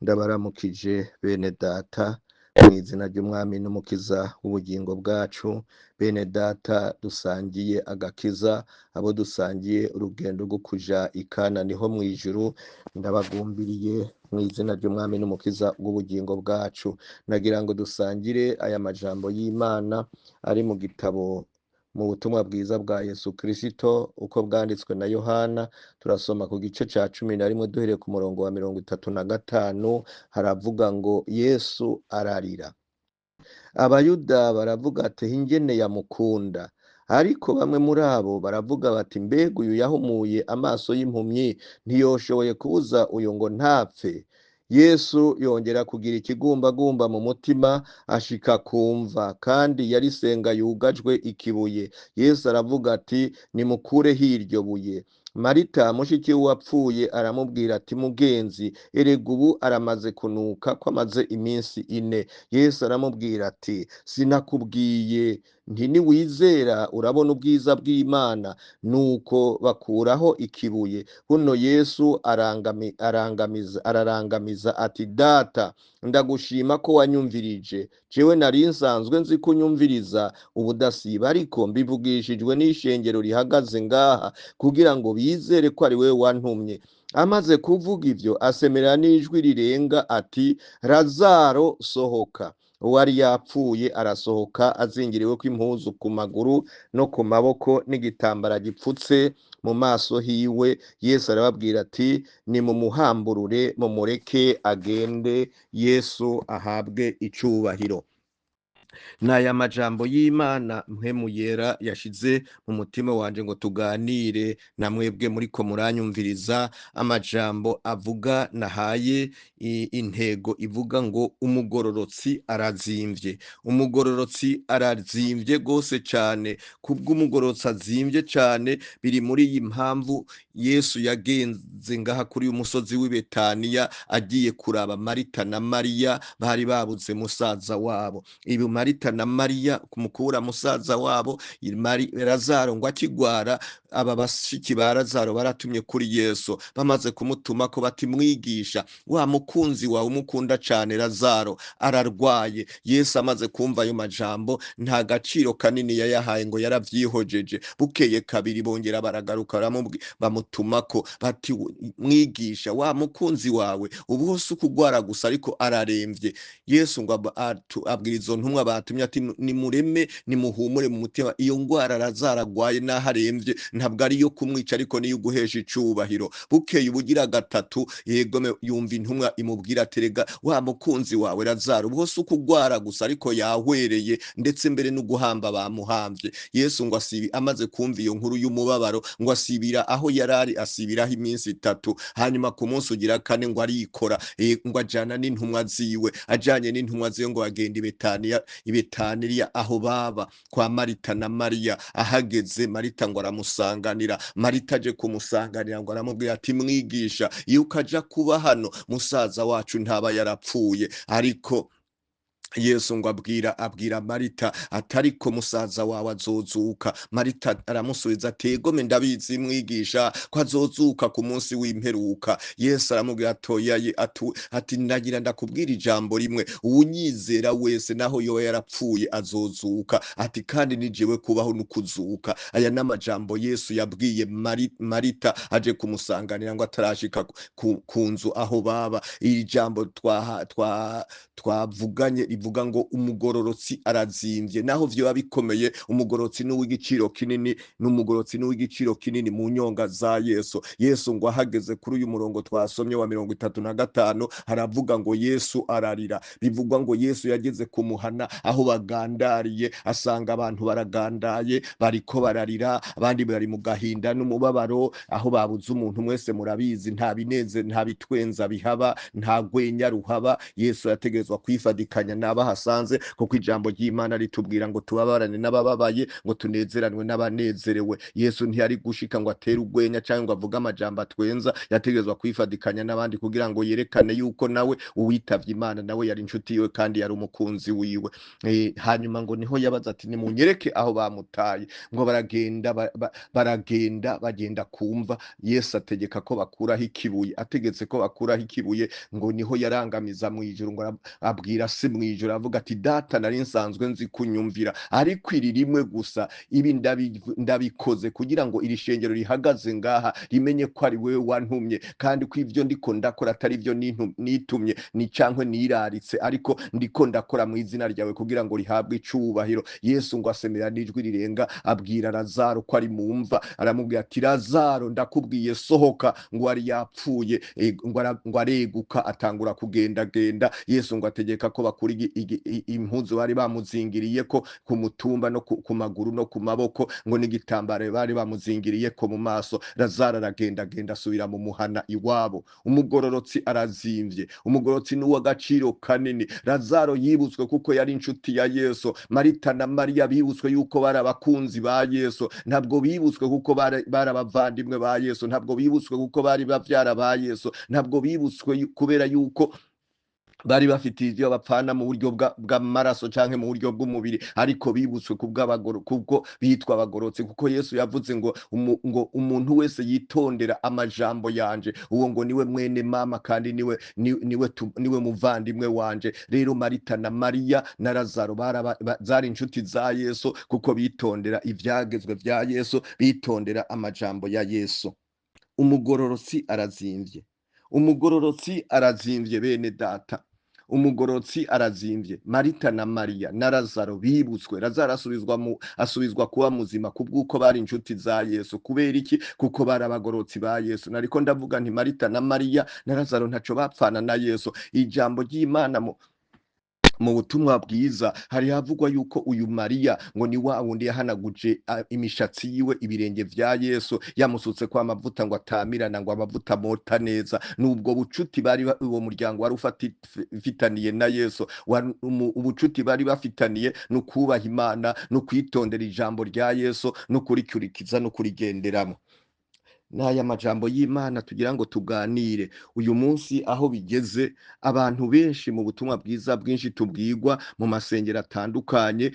Ndabaramukije bene data mw'izina ry'Umwami n'Umukiza w'ubugingo bwacu, bene data dusangiye agakiza, abo dusangiye urugendo rwo kuja i Kanani ho mw'ijuru, ndabagumbiriye mw'izina ry'Umwami n'Umukiza w'ubugingo bwacu. Nagira ngo dusangire aya majambo y'Imana ari mu gitabo mu butumwa bwiza bwa Yesu Kristo uko bwanditswe na Yohana. Turasoma ku gice ca 11 duhereye ku murongo wa 35, haravuga ngo Yesu ararira. Abayuda baravuga ati ingene yamukunda. Ariko bamwe muri abo baravuga bati mbega uyu yahumuye amaso y'impumyi ntiyoshoboye kubuza uyu ngo ntapfe. Yesu yongera kugira ikigumbagumba mu mutima ashika kumva, kandi yari senga yugajwe ikibuye. Yesu aravuga ati nimukureho iryo buye. Marita mushiki w'uwapfuye aramubwira ati mugenzi, erega ubu aramaze kunuka ko amaze iminsi 4. Yesu aramubwira ati sinakubwiye nti niwizera urabona ubwiza bw'Imana? Nuko bakuraho ikibuye. Buno Yesu ararangamiza ati data, ndagushima ko wanyumvirije. Jewe nari nsanzwe nzi ko unyumviriza ubudasiba, ariko mbivugishijwe n'ishengero rihagaze ngaha kugira ngo bizere ko ari wewe wantumye. Amaze kuvuga ivyo asemera n'ijwi rirenga ati Lazaro sohoka. Uwari yapfuye arasohoka azingiriweko impuzu ku maguru no ku maboko n'igitambara gipfutse mu maso hiwe. Yesu arababwira ati nimumuhamburure mumureke agende. Yesu ahabwe icubahiro. N'aya majambo y'Imana mpwemu yera yashize mu mutima wanje ngo tuganire na mwebwe muriko muranyumviriza, amajambo avuga nahaye intego ivuga ngo umugororotsi arazimvye. Umugororotsi arazimvye gose cane. Kubw'umugororotsi azimvye cane biri muri iyi mpamvu Yesu yagenze ngaha kuri uyu musozi w'i Betaniya agiye kuraba Marita na Mariya bari babuze musaza wabo. Ibi Marita na Mariya kumukura musaza wabo Lazaro ngo akigwara, aba bashiki ba Lazaro baratumye kuri Yesu, bamaze kumutuma ko bati mwigisha, wa mukunzi wawe umukunda cane Lazaro ararwaye. Yesu amaze kumva ayo majambo nta gaciro kanini yayahaye, ngo yaravyihojeje. Bukeye kabiri bongera baragaruka bamutumako bati mwigisha, wa mukunzi wawe ubu hose ukugwara gusa ariko araremvye. Yesu ngo abwira izo ntumwa batumye ati nimureme nimuhumure mu mutima, iyo ngwara Lazaro agwaye naho aremvye ntabwo ari iyo kumwica ariko niyo guhesha icubahiro. Bukeye ubugira gatatu yegome yumva intumwa imubwira ati rega wa mukunzi wawe Lazaro ubu hose ukugwara gusa ariko yahwereye, ndetse mbere no guhamba bamuhamvye. Yesu ngo asibi amaze kumva iyo nkuru y'umubabaro ngo asibira aho yarari, asibiraho iminsi 3. Hanyuma ku munsi ugira kane ngo arikora, ngo ajana n'intumwa ziwe, ajanye n'intumwa ziwe ngo bagenda i Betaniya aho baba kwa Marita na Mariya. Ahageze Marita ngo aramusanganira. Marita aje kumusanganira ngo aramubwira ati mwigisha, iyo ukaja kuba hano musaza wacu ntaba yarapfuye. Ariko Yesu ngo abwira Marita atariko musaza wawe azozuka. Marita aramusubiza ati egome ndabizi mwigisha ko azozuka ku munsi w'imperuka. Yesu aramubwira atoyaye ati ndagira ndakubwira ijambo rimwe, uwunyizera wese naho yoba yarapfuye azozuka, ati kandi ni jewe kubaho n'ukuzuka. Aya n'amajambo Yesu yabwiye Marita aje kumusanganira ngo atarashika ku nzu aho baba. Iri jambo twavuganye rivuga ngo umugororotsi arazimvye, naho vyoba bikomeye umugororotsi n'uw'igiciro kinini, n'umugororotsi n'uw'igiciro kinini mu nyonga za Yesu. Yesu ngo ahageze kuri uyu murongo twasomye wa 35 haravuga ngo Yesu ararira. Bivugwa ngo Yesu yageze kumuhana aho bagandariye, asanga abantu baragandaye bariko bararira, abandi bari mu gahinda n'umubabaro aho babuze umuntu. Mwese murabizi nta bineze nta bitwenza bihaba, nta gwenya ruhaba. Yesu yategerezwa kwifadikanya arabe ahasanze, kuko ijambo ry'Imana ritubwira ngo tubabarane n'abababaye, ngo tunezeranwe n'abanezerewe. Yesu ntiyari gushika ngo atere urwenya canke ngo avuge amajambo atwenza, yategerezwa kwifadikanya n'abandi kugira ngo yerekane yuko nawe uwitavye Imana nawe yari inshuti yiwe kandi yari umukunzi wiwe. Hanyuma ngo niho yabaza ati nimunyereke aho bamutaye, ngo baragenda baragenda bagenda kumva. Yesu ategeka ko bakuraho ikibuye, ategetse ko bakuraho ikibuye, ngo niho yarangamiza mu ijuru, ngo abwira se mu ijuru avuga ati data nari nsanzwe nzi kunyumvira, ariko iri rimwe gusa ibi ndabikoze kugira ngo iri shengero rihagaze ngaha rimenye ko ari wewe wantumye, kandi ko ivyo ndiko ndakora atari ivyo nitumye ni cankwe niraritse, ariko ndiko ndakora mu izina ryawe kugira ngo rihabwe icubahiro. Yesu ngo asemera n'ijwi rirenga abwira Lazaro ko ari mu mva, aramubwira ati Lazaro ndakubwiye sohoka, ngo ari yapfuye, ngo areguka atangura kugendagenda. Yesu ngo ategeka ko bakura impuzu bari bamuzingiriye ko ku mutumba no ku maguru no ku maboko, ngo n'igitambaro bari bamuzingiriye ko mu maso. Lazaro aragendagenda asubira mu muhana iwabo. Umugororotsi arazimvye, umugororotsi ni uw'agaciro kanini. Lazaro yibutswe kuko yari inshuti ya Yesu. Marita na Mariya bibutswe yuko bari abakunzi ba Yesu, ntabwo bibutswe kuko bari abavandimwe ba Yesu, ntabwo bibutswe kuko bari bavyara ba Yesu, ntabwo bibutswe kubera yuko bari bafite ivyo bapfana mu buryo bw'amaraso canke mu buryo bw'umubiri, ariko bibutswe kubwo bitwa abagororotsi, kuko Yesu yavuze ngo ngo umuntu wese yitondera amajambo yanje, uwo ngo niwe mwene mama kandi niwe muvandimwe wanje. Rero Marita na Mariya na Lazaro zari inshuti za Yesu kuko bitondera ivyagezwe vya Yesu, bitondera amajambo ya Yesu. Umugororotsi arazimvye, umugororotsi arazimvye bene data, umugororotsi arazimvye. Marita na Mariya na Lazaro bibutswe. Lazaro asubizwa kuba muzima kubw'uko bari inshuti za Yesu. Kubera iki? Kuko bari abagororotsi ba Yesu. Nariko ndavuga nti Marita na Mariya na Lazaro ntaco bapfana na Yesu. Ijambo ry'Imana mu butumwa bwiza hari havugwa yuko uyu Mariya ngo ni wa wundi yahanaguje imishatsi yiwe ibirenge vya Yesu, yamusutse kwa amavuta ngo atamirana, ngo amavuta mota neza. Nubwo bucuti bari uwo muryango wari ufitaniye na Yesu, ubucuti bari bafitaniye no kubaha Imana, no kwitondera ijambo rya Yesu, no kurikurikiza no kurigenderamo. N'aya majambo y'Imana tugira ngo tuganire uyu munsi. Aho bigeze, abantu benshi mu butumwa bwiza bwinshi tubwirwa mu masengero atandukanye,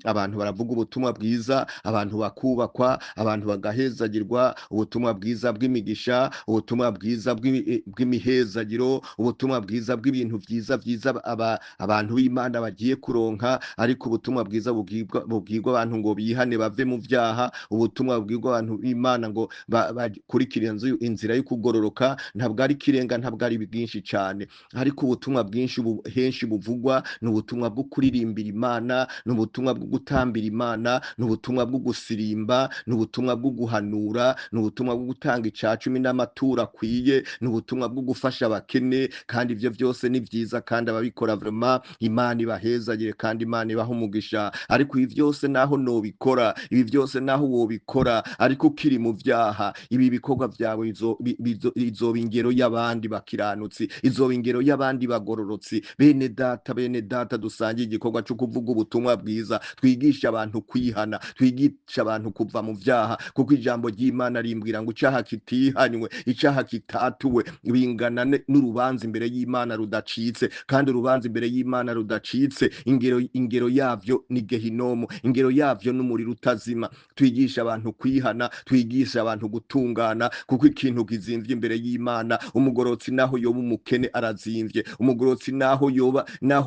abantu baravuga ubutumwa bwiza, abantu bakubakwa, abantu bagahezagirwa, ubutumwa bwiza bw'imigisha, ubutumwa bwiza bw'imihezagiro, ubutumwa bwiza bw'ibintu vyiza vyiza abantu b'Imana bagiye kuronka. Ariko ubutumwa bwiza bubwirwa abantu ngo bihane bave mu vyaha, ubutumwa bubwirwa abantu b'Imana ngo bakurikire inzira yo kugororoka, ntabwo ari kirenga, ntabwo ari bwinshi cyane. Ariko ubutumwa bwinshi henshi buvugwa ni ubutumwa bwo kuririmbira Imana, ni ubutumwa bwo gutambira Imana, ni ubutumwa bwo gusirimba, ni ubutumwa bwo guhanura, ni ubutumwa bwo gutanga icacumi n'amaturo akwiye, ni ubutumwa bwo gufasha abakene. Kandi ivyo vyose ni vyiza, kandi ababikora vraiment Imana ibahezagire kandi Imana ibahe umugisha. Ariko ibi vyose naho nobikora, ibi vyose naho wobikora, ariko ukiri mu vyaha, ibi bikorwa vyawe izoba ingero y'abandi bakiranutsi, izoba ingero y'abandi bagororotsi. Bene data, bene data, dusangiye igikorwa cyo kuvuga ubutumwa bwiza, twigisha abantu kwihana, twigisha abantu kuva mu vyaha, kuko ijambo ry'Imana rimbwira ngo icaha kitihanywe, icaha kitatuwe, bingana n'urubanza imbere y'Imana rudacitse. Kandi urubanza imbere y'Imana rudacitse, ingero yavyo ni gehinomu, ingero yavyo n'umuriro utazima. Twigisha abantu kwihana, twigisha abantu gutungana, kuko ikintu kizimvye imbere y'Imana, umugororotsi naho yoba umukene arazimvye, umugororotsi naho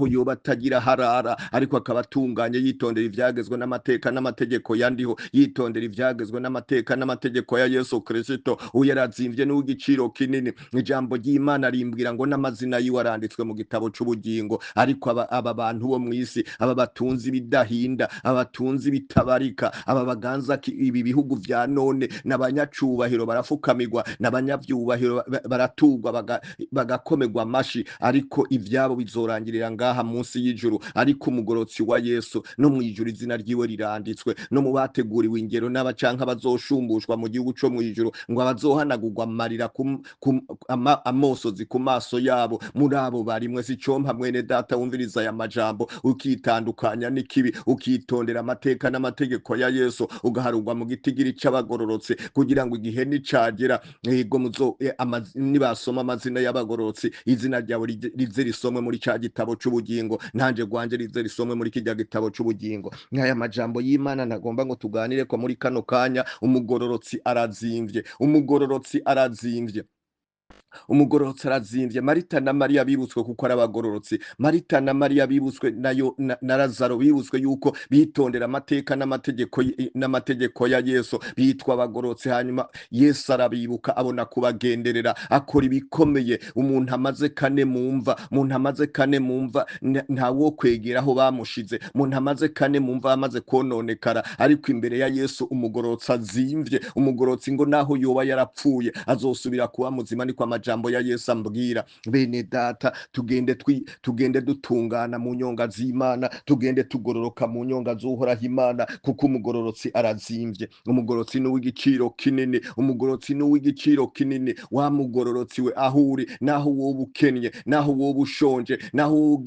yoba atagira harara, ariko akaba atunganye, yitondera ivyagezwe n'amateka n'amategeko yandiho, yitondera ivyagezwe n'amateka n'amategeko ya Yesu Kristo, uyu arazimvye n'uw'igiciro kinini. Ijambo ry'Imana rimbwira ngo n'amazina yiwe aranditswe mu gitabo c'ubugingo. Ariko aba bantu bo mw'isi, aba batunzi bidahinda, aba batunzi bitabarika, aba baganza ibi bihugu vya none, n'abanyacubahiro barafukamirwa, n'abanyavyubahiro baratugwa, bagakomerwa amashi, ariko ivyabo bizorangirira ngaha munsi y'ijuru. Ariko umugorotsi wa Yesu Yesu no mw'ijuru izina ryiwe riranditswe, no mu bateguriwe ingero n'abacanka bazoshumbushwa mu gihugu co mw'ijuru, ngo abazohanagurwa amarira amosozi ku maso yabo, muri abo barimwe. Sicompa mwene data wumviriza aya majambo, ukitandukanya n'ikibi, ukitondera amateka n'amategeko ya Yesu, ugaharurwa mu gitigiri c'abagororotse, kugira ngo igihe nicagera, yego muzo nibasoma amazina y'abagororotsi, izina ryawe rize risomwe muri ca gitabo c'ubugingo, nanje gwanje rize risomwe muri kirya gitabo c'ubugingo. Nk'aya majambo y'Imana ntagomba ngo tuganire ko muri kano kanya. Umugororotsi arazimvye, umugororotsi arazimvye, umugororotsi arazimvye. Marita na Mariya bibutswe kuko ari abagororotsi. Marita na Mariya bibutswe nayo na Lazaro bibutswe yuko bitondera amateka n'amategeko ya Yesu, bitwa abagororotsi. Hanyuma Yesu arabibuka, abona kubagenderera, akora ibikomeye. Umuntu amaze kane mumva, umuntu amaze kane mumva, nta wo kwegera aho bamushize. Umuntu amaze kane mumva amaze kononekara, ariko imbere ya Yesu umugororotsi azimvye. Umugororotsi ngo naho yoba yarapfuye azosubira kuba muzima, niko amajambo ya Yesu ambwira. Bene data, tugende dutungana mu nyonga z'Imana, tugende tugororoka mu nyonga z'Uhoraho Imana, kuko umugororotsi arazimvye. Umugororotsi ni uw'igiciro kinini, umugororotsi ni uw'igiciro kinini. Wa mugororotsi we, aho uri, naho woba ukennye, naho woba ushonje, naho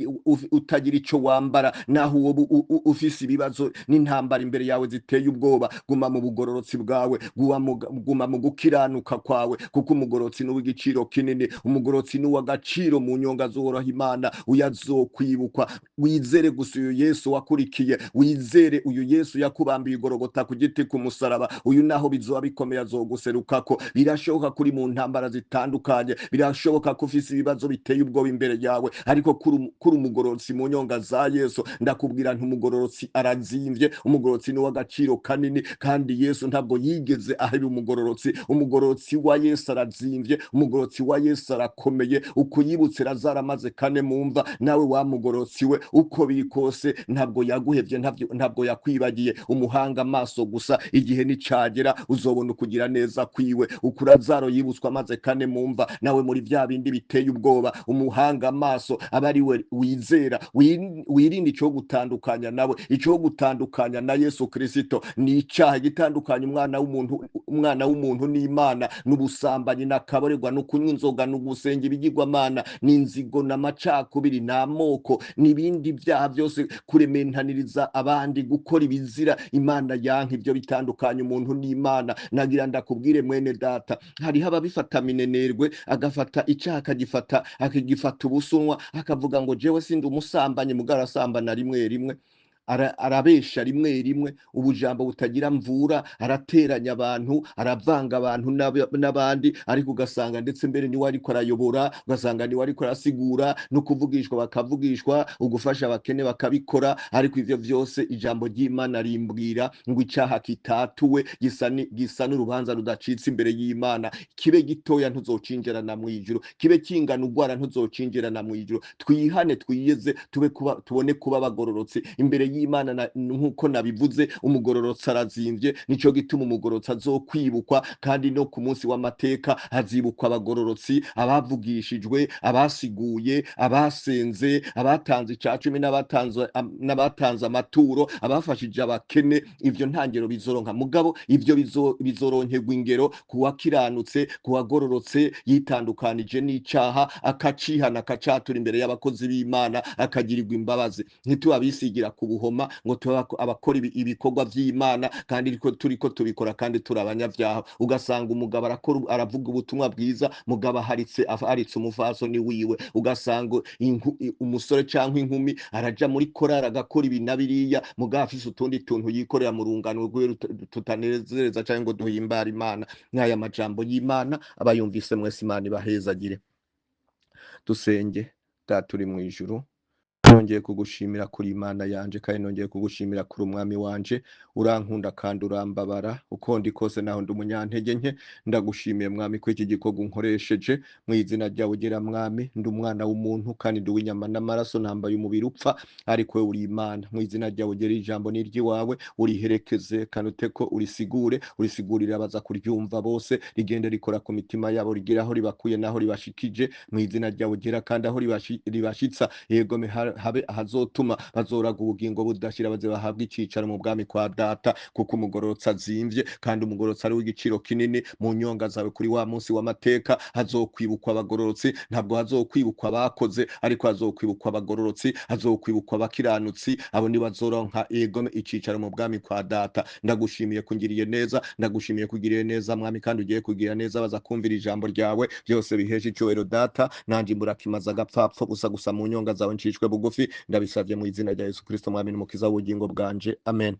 utagira ico wambara, naho woba ufise ibibazo n'intambara imbere yawe ziteye ubwoba, guma mu bugororotsi bwawe, guma mu gukiranuka kwawe, kuko umugororotsi ni uw'igiciro kinini. Umugororotsi ni uw'agaciro mu nyonga z'Uhoraho Imana, uyazokwibukwa. Wizere gusa uyu Yesu wakurikiye, wizere uyu Yesu yakubambiye igorogota ku giti ku musaraba. Uyu naho bizoba bikomeye azoguserukako. Birashoboka kuri mu ntambara zitandukanye, birashoboka ko ufise ibibazo biteye ubwoba imbere yawe, ariko kuri umugororotsi mu nyonga za Yesu, ndakubwira nti umugororotsi arazimvye, umugororotsi ni uw'agaciro kanini, kandi Yesu ntabwo yigeze aheba umugororotsi. Umugororotsi wa Yesu arazimvye, umugororotsi wa Yesu arakomeye. Uko yibutse Lazaro amaze kane mumva, nawe wa mugororotsi we, uko biri kose ntabwo yaguhevye, ntabwo yakwibagiye. Umuhanga amaso gusa, igihe nicagera uzobona ukugira neza kwiwe. Uko Lazaro yibutswe amaze kane mumva, nawe muri vya bindi biteye ubwoba, umuhanga amaso aba ari we wizera. Wirinde ico gutandukanya nawe. Ico gutandukanya na Yesu Kristo ni icaha gitandukanya umwana w'umuntu n'Imana, n'ubusambanyi n'akabarerwa, no kunywa inzoga, no gusenga ibigirwamana, n'inzigo n'amacakubiri n'amoko n'ibindi byaha byose, kurementaniriza abandi, gukora ibizira Imana yanka, ibyo bitandukanya umuntu n'Imana. Nagira ndakubwire mwene data, hariho ababifata minenerwe, agafata icaha akagifata ubusunwa, akavuga ngo jewe sindi umusambanyi, mugabo arasambana rimwe rimwe, arabesha rimwe rimwe, ubujambo butagira mvura, arateranya abantu, aravanga abantu n'abandi, ariko ugasanga ndetse mbere niwe ariko arayobora, ugasanga niwe ariko arasigura, no kuvugishwa bakavugishwa, ugufasha abakene bakabikora. Ariko ivyo vyose ijambo ry'Imana rimbwira ngo icaha kitatuwe gisa n'urubanza rudacitse imbere y'Imana. Kibe gitoya ntuzocinjirana mw'ijuru, kibe kingana ugwara ntuzocinjirana mw'ijuru. Twihane, twiyeze, tubone kuba abagororotsi imbere y'Imana. Nkuko nabivuze, umugororotsi arazimvye, nico gituma umugororotsi azokwibukwa, kandi no ku munsi w'amateka hazibukwa abagororotsi, abavugishijwe, abasiguye, abasenze, abatanze icacumi, n'abatanze amaturo, abafashije abakene. Ivyo nta ngero bizoronka, mugabo ivyo bizoronkerwa ingero kuwakiranutse, kuwagororotse, yitandukanije n'icaha, akacihana, akacatura imbere y'abakozi b'Imana, akagirirwa imbabazi. Ntitubabisigira ku buhoma ngo tube abakora ibikorwa vy'Imana kandi turiko tubikora kandi turi abanyavyaha. Ugasanga umugabo arakora, aravuga ubutumwa bwiza, mugabo aharitse umufasoni wiwe. Ugasanga umusore canke inkumi araja muri korari agakora ibi na biriya, mugabo afise utundi tuntu yikorera mu rungano rwiwe tutanezereza canke ngo duhimbare Imana. Nk'aya majambo y'Imana abayumvise mwese, Imana ibahezagire. Dusenge. Data uri mw'ijuru, nongeye kugushimira kuri Imana yanje, kandi nongeye kugushimira kuri umwami wanje. Urankunda kandi urambabara uko ndi kose, naho ndi umunyantege nke. Ndagushimiye mwami ko iki gikorwa unkoresheje mu izina ryawe ugera mwami. Ndi umwana w'umuntu kandi ndi uw'inyama n'amaraso, nambaye umubiri upfa, ariko wewe uri Imana. Mu izina ryawe ugera, ijambo ni iry'iwawe, uriherekeze kandi uteko urisigure, urisigurire abaza kuryumva bose, rigende rikora ku mitima yabo, rigera aho ribakuye naho ribashikije mu izina ryawe ugera, kandi aho ribashitsa yego Habe ahazotuma bazoraga ubugingo budashira, baze bahabwe icicaro mu bwami kwa Data, kuko umugororotsi azimvye kandi umugororotsi ari w'igiciro kinini mu nyonga zawe. Kuri wa munsi w'amateka hazokwibukwa abagororotsi, ntabwo hazokwibukwa abakoze, ariko hazokwibukwa abagororotsi, hazokwibukwa abakiranutsi. Abo ni bazoronka egome icicaro mu bwami kwa Data. Ndagushimiye kungiriye neza, ndagushimiye kugiriye neza Mwami, kandi ugiye kugira neza baza kumvira ijambo ryawe. Byose bihesha icyubahiro Data, nanje imburakimaza agapfapfa gusa gusa mu nyonga zawe ncishwe bugufi. Ndabisavye mu izina rya Yesu Kristo, Mwami n'Umukiza w'ubugingo bwanje, amen.